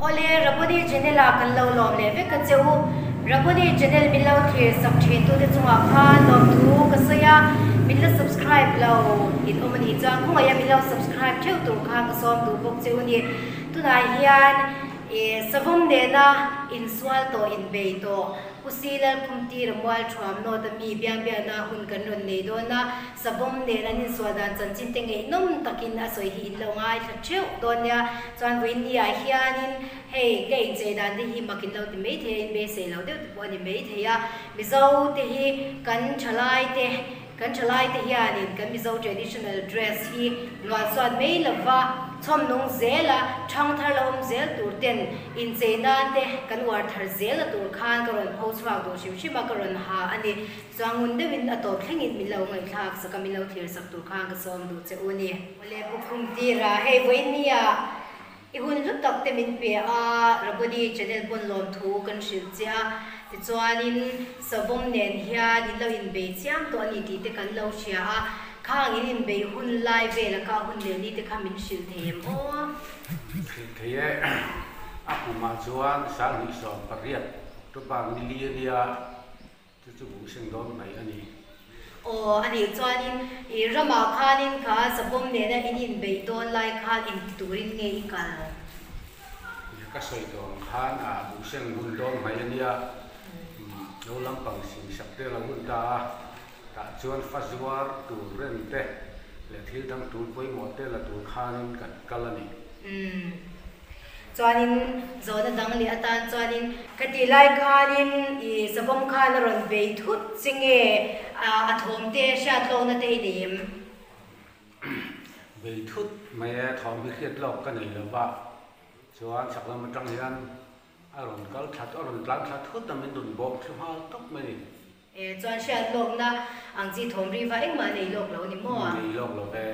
Awle, Raboni channel ah kan lo lawm leh vek a che u. Raboni channel min lo thlir sak thin tute chungah khan lawmthu ka sawi a, min la subscribe lo in awm a nih chuan khawngaih a min lo subscribe theuh tur khan ka sawm duh bawk che u ni. Tunah hian savawm nena insual tawh inbei tawh Pu Si Lalkhumtira mual thuam nawt a mi biang biakna hun kan rawn nei dawn a, Savawm nen an insual dan chanchin te ngaihnawm takin a sawi hi in lo ngaithla theuh dawn nia. Chuan vawiin ah hianin hei ka inchei dan te hi mak in lo ti mai thei a, in beisei lo deuh te pawh a ni mai thei a. Mizo te hi kan thalai te, kan thalai te hianin kan Mizo traditional dress hi luansuat mai lova chhawm nung zel a, thang thar la awm zel tur ten inchei nan te kan uar thar zel na tur khan ka rawn pho chhuak duh hrim hrim a, ka rawn ha a ni. Chuangun deuhin a tawp thlengin min lo ngaihthlak sak a, min lo thlir sak tur khan ka sawm duh che u ni. Awle Pu Khumtira, hei vawinia i hun hlu tak te min pe a, Raboni channel pawn lawmthu kan hrilh che a, tichuanin Savawm nen hian in lo inbei chiam tawh a ni tih te kan lo hria a, khang in inbei hun lai vel a kah hun leh ni te kha min hrilh thei em aw? Hrilh thei e, a kumah chuan 2018 October ni li a nia. Chu chu buh seng dawn mai a ni. Aw, a nih chuanin i ramah khanin kha Savawm nena in inbeih dawn lai khan engti turin nge i kal? Nia ka sawi tawh ang khan a buh seng hun dawn mai a nia. Lo lampang sing sak te a lo hun ta a, tah chuan fa zuar tur rem te leh thil dang tul pawimawh te la tur khanin kan kal a ni. Umm. Chuanin zawhna dang leh atan chuanin. Ka tih lai khanin i savawm khan a rawn bei thut che nge a thawm te hriat lawkna te i nei em? Bei thut mai e, thawm hi hriat lawk ka nei lo va, chuan chhak lam atang hian a rawn kal thla a rawn tlan thla thut a min rawn bawm thlu nghal tawp mai ni. E chuan hriat lawkna ang chi thawm ri va engmah nei lawk lo ni maw? Nei lawk lo ve.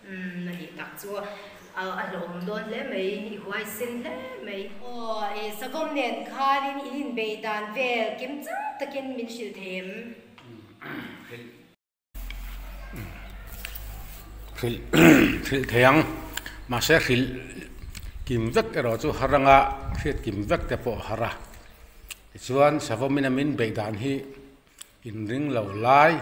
Umm a nih tak chu a hlawhawm dawn hle mai, i huaisen hle mai. Aw e Savawm nen khanin in inbei dan vel kim chang takin min hrilh thei em? Hrilh Hrilh hrilh thei ang. Mahse hrilh kim vek erawh chu har anga hriat kim vek te pawh a har a. Tichuan Savawmina min beih dan hi inring lo lai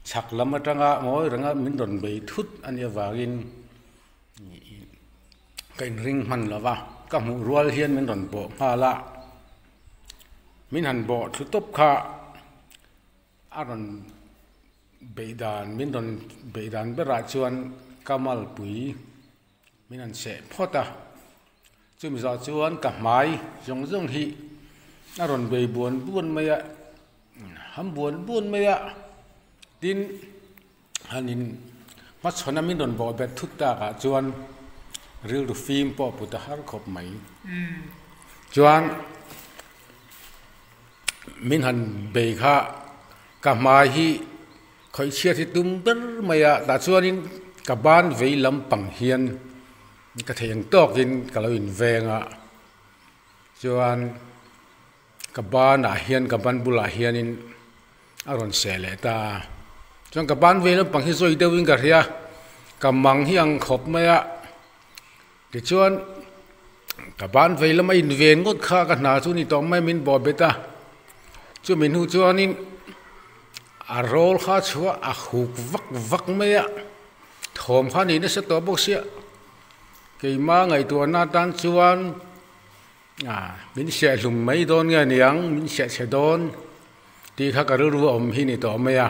chhak lam atanga ngawi renga min rawn bei thut a nih avangin ka inring hman lo va, ka hmuh rual hian min rawn bawh nghal a, min han bawh thlu tawp kha. A rawn beih dan, min rawn beih dan berah chuan ka malpui min rawn seh phawt a, chumi zawh chuan ka hmai zawng zawng hi a rawn bei buan buan mai a, ham buan buan mai a, tin han in hmachhawn a min rawn bawh bet thut takah chuan rilru fim pawh put a har khawp mai chuan. Min han bei kha ka hmai hi khawih chhiat hi tum ber mai a tah chuanin ka ban vei lampang hian ka theih ang tawkin ka lo inveng a chuan ka banah hian ka ban bulah hianin a rawn seh leh ta a chuan ka ban vei lampang hi zawi deuhin ka hria ka mang hi ang khawp mai a. Tichuan, ka ban vei lama inven ngawt kha ka hna chu ni tawh mai min bawh bet a, chumi hnu chuanin a rawl kha chhuah a huk vak vak mai a, thawm kha ni nasa tawh bawk sia, keima ngaihtuahna atan chuan ah min hriathlum mai dawn nge niang, min hriatchhe dawn tih kha ka rilru a awm hi ni tawh mai a,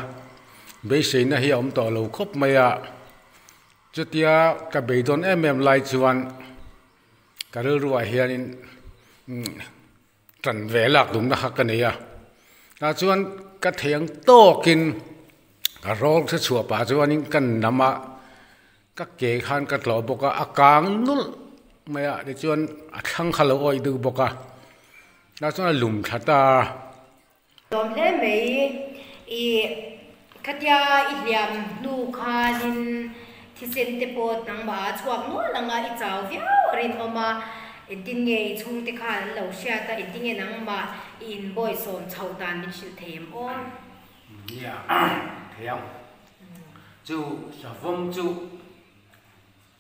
beiseina hi a awm tawh lo khawp mai a. Chutia ka beidawn em em lai chuan ka rilruah hianin tan ve lak dumna kha ka nei a, tah chuan ka thei ang tawkin ka rawl hre chhuah pah chuanin ka nam a, ka ke khan ka tlawh bawk a, a kang nulh mai a tichuan a thlang kha lo awih deuh bawk a, tah chuan a lum thla ta a. Lawm hle mai i khatia i hliam hnu khanin thisen te pawh nangmah a chhuak nual anga i chau viau a rinawm a, engtin nge i chhungte khan an lo hriat a, engtin nge nangmah i inbawisawm chhoh dan min hrilh thei em aw? Nia, thei ang. Chu savawm chu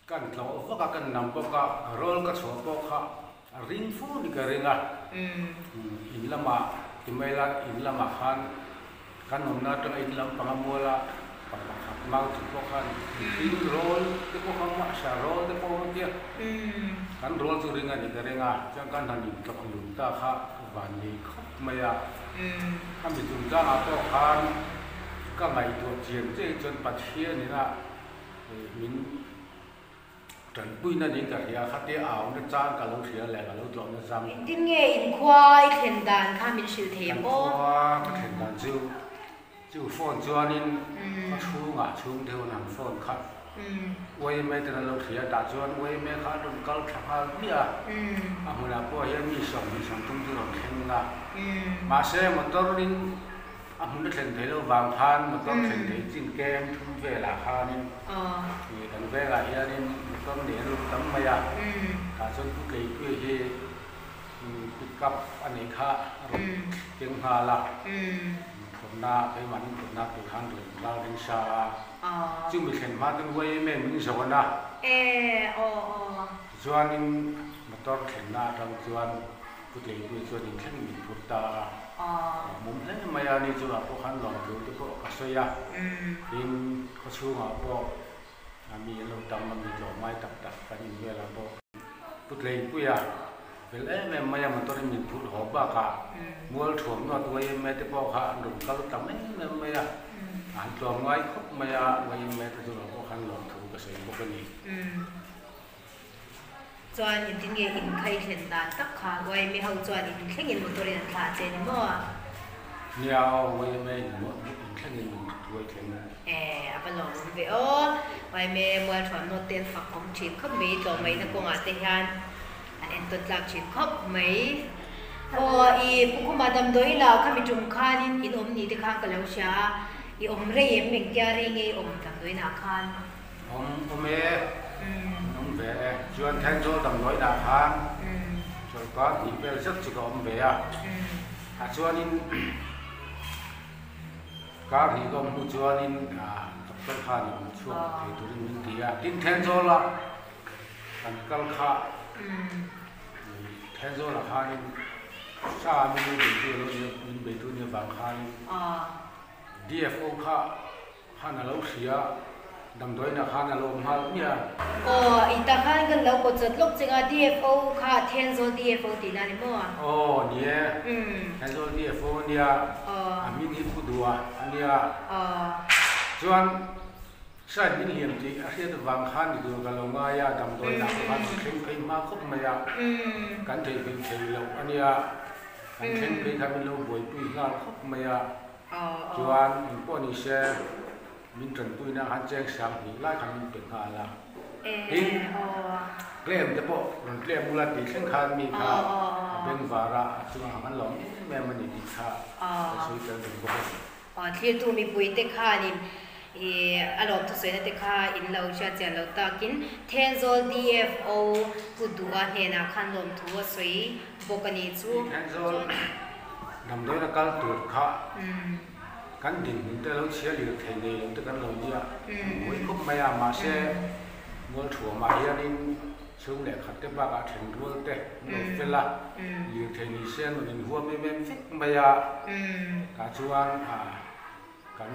kan tlawh vak a, kan nam bawk a, rawl ka chhuah pawh kha a ring fu ni ka ring a. In lamah ti mai la, in lamah khan kan awmna atanga in lam panga muala pa pakhat mau chu pawh khan ring rawl te pawh kha awm a, sa rawl te pawh awm a tia. Kan rawl chu ring a ni ka ring a, chuan kan han intlawk lun ta kha van nei khawp mai a. Khami chungchangah pawh khan ka ngaihtuah chian chiah hi chuan Pathian ina min Tanpuina niin ka hria, khatia au na chang ka lo hria leh ka lo tlawh na chang. Engtin nge inkhua i thlen dan kha min hrilh thei ang aw? Kan khua ka thlen dan chu, chu phone chuanin ka chhungah chhung deuh an han phone kha YMA ten an lo hria tah chuan YMA kha an rawn kal thla nghal hmiah a, a hmunah pawh hian mi 20 30 chu rawn thleng a, mahse motor in A hmun a thlen theih loh vang khan motor thlen theih chin kem thum velah khanin kan vengah hianin motor nei an lo tam mai a, tah chuan Pu Tleipuia hi pick up a neih kha a rawn keng nghal a, phurhna keimahni phurhna tur khan rawn ral ring sa a, chumi thlen hma chuan YMA min zawn a, tichuanin motor thlenna atang chuan Pu Tleipuia chuan inthleng min phur ta a, mum hle mai a, ni chungah pawh khan lawmthu te pawh ka sawi a, tin khawchhungah pawh mi an lo tam a, mi tlawmngai tak tak kan in velah pawh. Pu Tleipuia fel em em mai a, motor in min phurh haw bakah mual thuam nuat YMA te pawh kha an rawn kal tam em em mai a, an tlawmngai khawp mai a, YMA te chungah pawh khan lawmthu ka sawi bawk a ni. Chuan engtin nge in khai thlen dan tak kha YMA ho chuan in thlengin motor in an thlah che ni maw? Nia aw, YMA in thlengin min hruai thleng. Eh, a va lawm awm ve aw. YMA mual thuam nawt te an fak awm thin khawp mai, tlawmmaihna kawngah te hian an entawn tlak thin khawp mai. Aw, i Pu Khuma damdawi lah khami tum khanin in awm ni te khan ka lo hria a, i awm rei em engtia rei nge i awm damdawiinah khan? Awm awm e, an awm ve e. Chuan Thenzawl damdawiinah khan chawlhkar hnih vel zet chu ka awm ve a. Tah chuanin kar hnih ka awm hnu chuanin doctor khan in chhuak thei turin min ti a. Tin Thenzawla kan kal kha Thenzawlah khanin sa min beitu alo nia min beitu nia vang khanin DFO kha Khan a lo hria, damdawiinah khan a lo awm nghal hmiah a. Aw, i ta khan kan lo kawt zawt lawk cheng a, DFO kha Thenzawl DFO tihna a ni maw? Aw, ni e, Thenzawl DFO a nia, a hming hi Pu Dua a nia. Chuan side min hliam tih a hriat avang khan ni tur ka lo ngai a, damdawiinah pawh khan rawn thleng phei hma khawp mai a, kan theihnghilh thei loh a nia, kan thleng phei kha min lo buaipui nghal khawp mai a. Chuan eng pawh ni se min tanpuina khan cheng sang hnih lai khan min pe nghal a. Tin, claim te pawh rawn claim ula tih thleng khan mi kha a beng var a, a chungah khan lawm em em a ni tih kha ka sawi tel duh bawk a ni. Thirtu mipuite khanin a lawm thusawina te kha in lo hriat chian lo takin Thenzawl DFO Pu Duha hnenah khan lawmthu a sawi bawk a nih chu. Thenzawl Damdawiin a kal tur kha kan dinhmun te lo chhia lir thei nei lo te kan lo nia an buai khawp mai a, mahse Mualthuamah hianin chhung leh khat te bakah then rual te an lo fel a, lir thei ni se an rawn inhuam em em vek mai a, tah chuan kan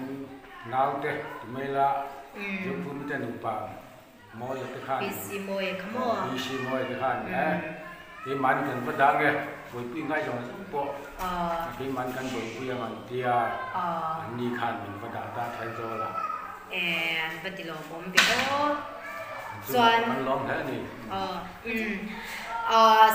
naute ti mai la Zophumi te nupa Mawia te khan PC Mawia kha maw? PC Mawia te khan e keimahni kan va dang e buaipui ngai zawng zawng pawh keimahni kan buaipui ang an tia an ni khan min va dah ta Thenzawl ah. E an va ti lawmawm ve aw. Chuan kan lawm hle a ni.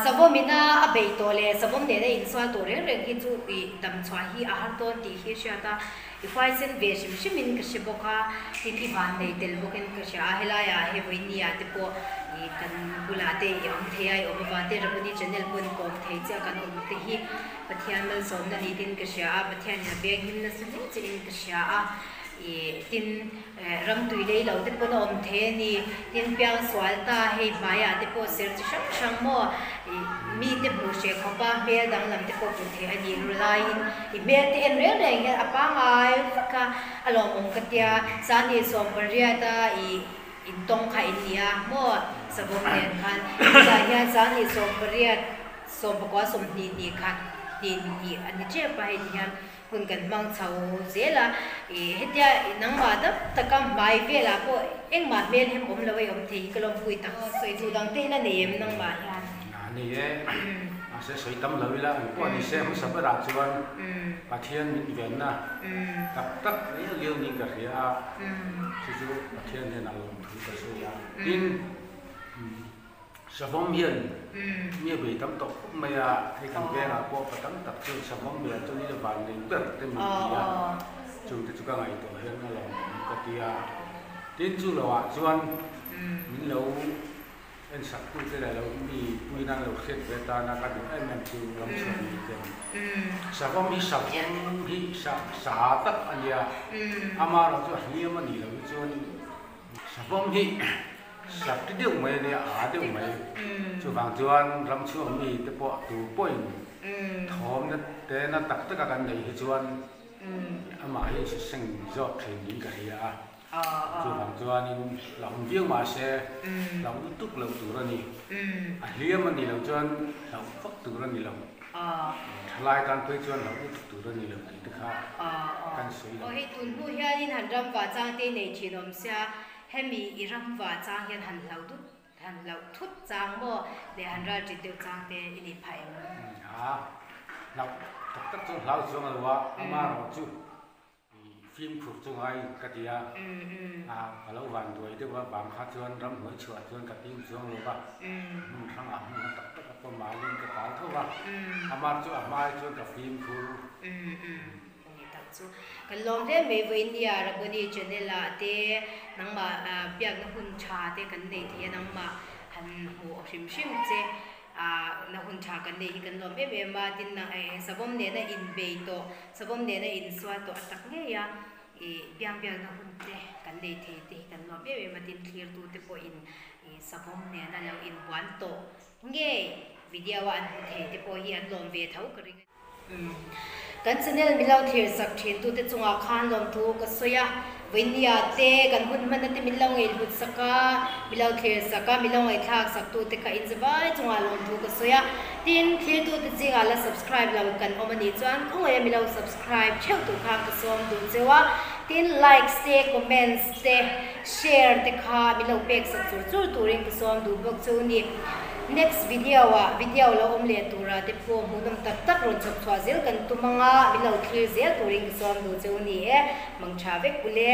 Savawm ina a beih tawh leh savawm nena insual tawh reng reng hi chu i damchhuah hi a har dawn tih hi hriat a. I huaisen ve hrim hrimin ka hre bawk a, tin i van nei tel bawkin ka hria a, helaiah hei vawinia te pawh i kan bulah te i awm thei a, i awm avang te Rabuni channel pawhin kawm thei chiah kan awm te hi Pathian malsawmna ni tin ka hria a, Pathianin a veng him nasa hle chiin ka hria a, i tin Ram tui lei lo te pawn a awm thei a ni. Tin piang sual ta hei hmaiah te pawh ser chi hrang hrang maw ih mi te hmuh hreh khawp a hmel danglam te pawh put theih a nih ru laiin i hmel te en reng reng hian a pangai vek a, a lawmawm ka tia. Sani 18 a ih intawng kha in ni a maw. Savawm nen khan tunah hian sanghnih 80, 19 20 hnih khat hnih hnih a ni tep a hei ti hian hun kan hmang chho zel a ih hetia nangmah dap taka hmai velah pawh engmah hmel hem awm lo a i awm thei hi ka lawmpui tak sawi duh dang te hi la nei em nangmah hian. A ni e, mahse sawi tam lo ila ang pawh ni se hmasa berah chuan Pathian min venna tak tak liau liau niin ka hria a, chu chu Pathian hnenah lawmthu ka sawi a. Tin, Savawm hian mi a bei tam tawh khawp mai a, hei kan vengah pawh pa tam tak chuan savawm beiah chuan ila van nei ber te min ti a, chungte chu ka ngaihtuah hian a lawmawm ka ti a. Tin, chu lohah chuan min lo ensak tute leh lo mi pui nan lo hriat ve tana ka duh em em chu ram chhuak ni te an ni. Savawm hi savawm hi sa sa tak a nia, amaherawh chu a hliam a nih loh hi chuan Savawm hi sak ti deuh mai a nia, a deuh mai. Chuvang chuan ram chhuak mi te pawh tu pawhin thawmna te na tak taka kan neih hi chuan amah hi seng zawk thin niin ka hria a. Chuvang chuanin hlauhawm viau mah se hlauh lutuk loh tur a ni. A hliam a nih loh chuan hlauh vak tur a ni lo. Thalai tan phei chuan hlauh lutuk tur a ni lo tih te kha kan sawi lo. Aw hei tun hnu hianin han ram vah chang te nei thin awm sia, hemi i ram vah chang hian han hlauh dut han hlauh thut chang maw leh han ral ṭit deuh chang te i nei phah em? A hlauh tak tak chuan hlau chuang a lo a, amaherawh chu Fimkhur chu ngai ka ti a, ka lo van duai deuh a, vang kha chuan ramhnuai chhuah chuan ka ping chuang lo va, hmun hrangah hmun a tak tak a pawm malin ka tal tho va, amar chu a hmai chuan ka fimkhur. Ni tak chu kan lawm hle mai vawinia Raboni channel ah te nangmah biakna hun tha te kan nei thei a, nangmah han hmuh hrim hrim che. Na hun tha kan nei hi kan lawm em em a, tin savawm nena inbei tawh, savawm nena insual tawh a tak ngei a, ih biang biakna hun te kan nei thei te hi kan lawm em em a, tin thlirtu te pawhin ih savawm nena lo inbuan tawh ngei video a an hmu thei te pawh hi an lawm ve tho ka ring a. Kan channel min lo thlir sak thin tute chungah khan lawmthu ka sawi a, Vawinia te kan hun hmanna te min lo ngaihhlut sak a, min lo thlir sak a, min lo ngaihthlak sak tute kha in zavai chungah lawmthu ka sawi a, tin thlirtute zingah la subscribe lo kan awm a nih chuan khawngaih a min lo subscribe theuh tur khan ka sawm duh cheu a, tin likes te comments te share te kha min lo pek sak chur chur turin ka sawm duh bawk chu ni. Next video ah video lo awm leh tura te pawh hmuhnawm tak tak rawn chhawp chhuah zel kan tum anga min lo thlir zel turin ka sawm duh che u ni e, mangtha vek ule.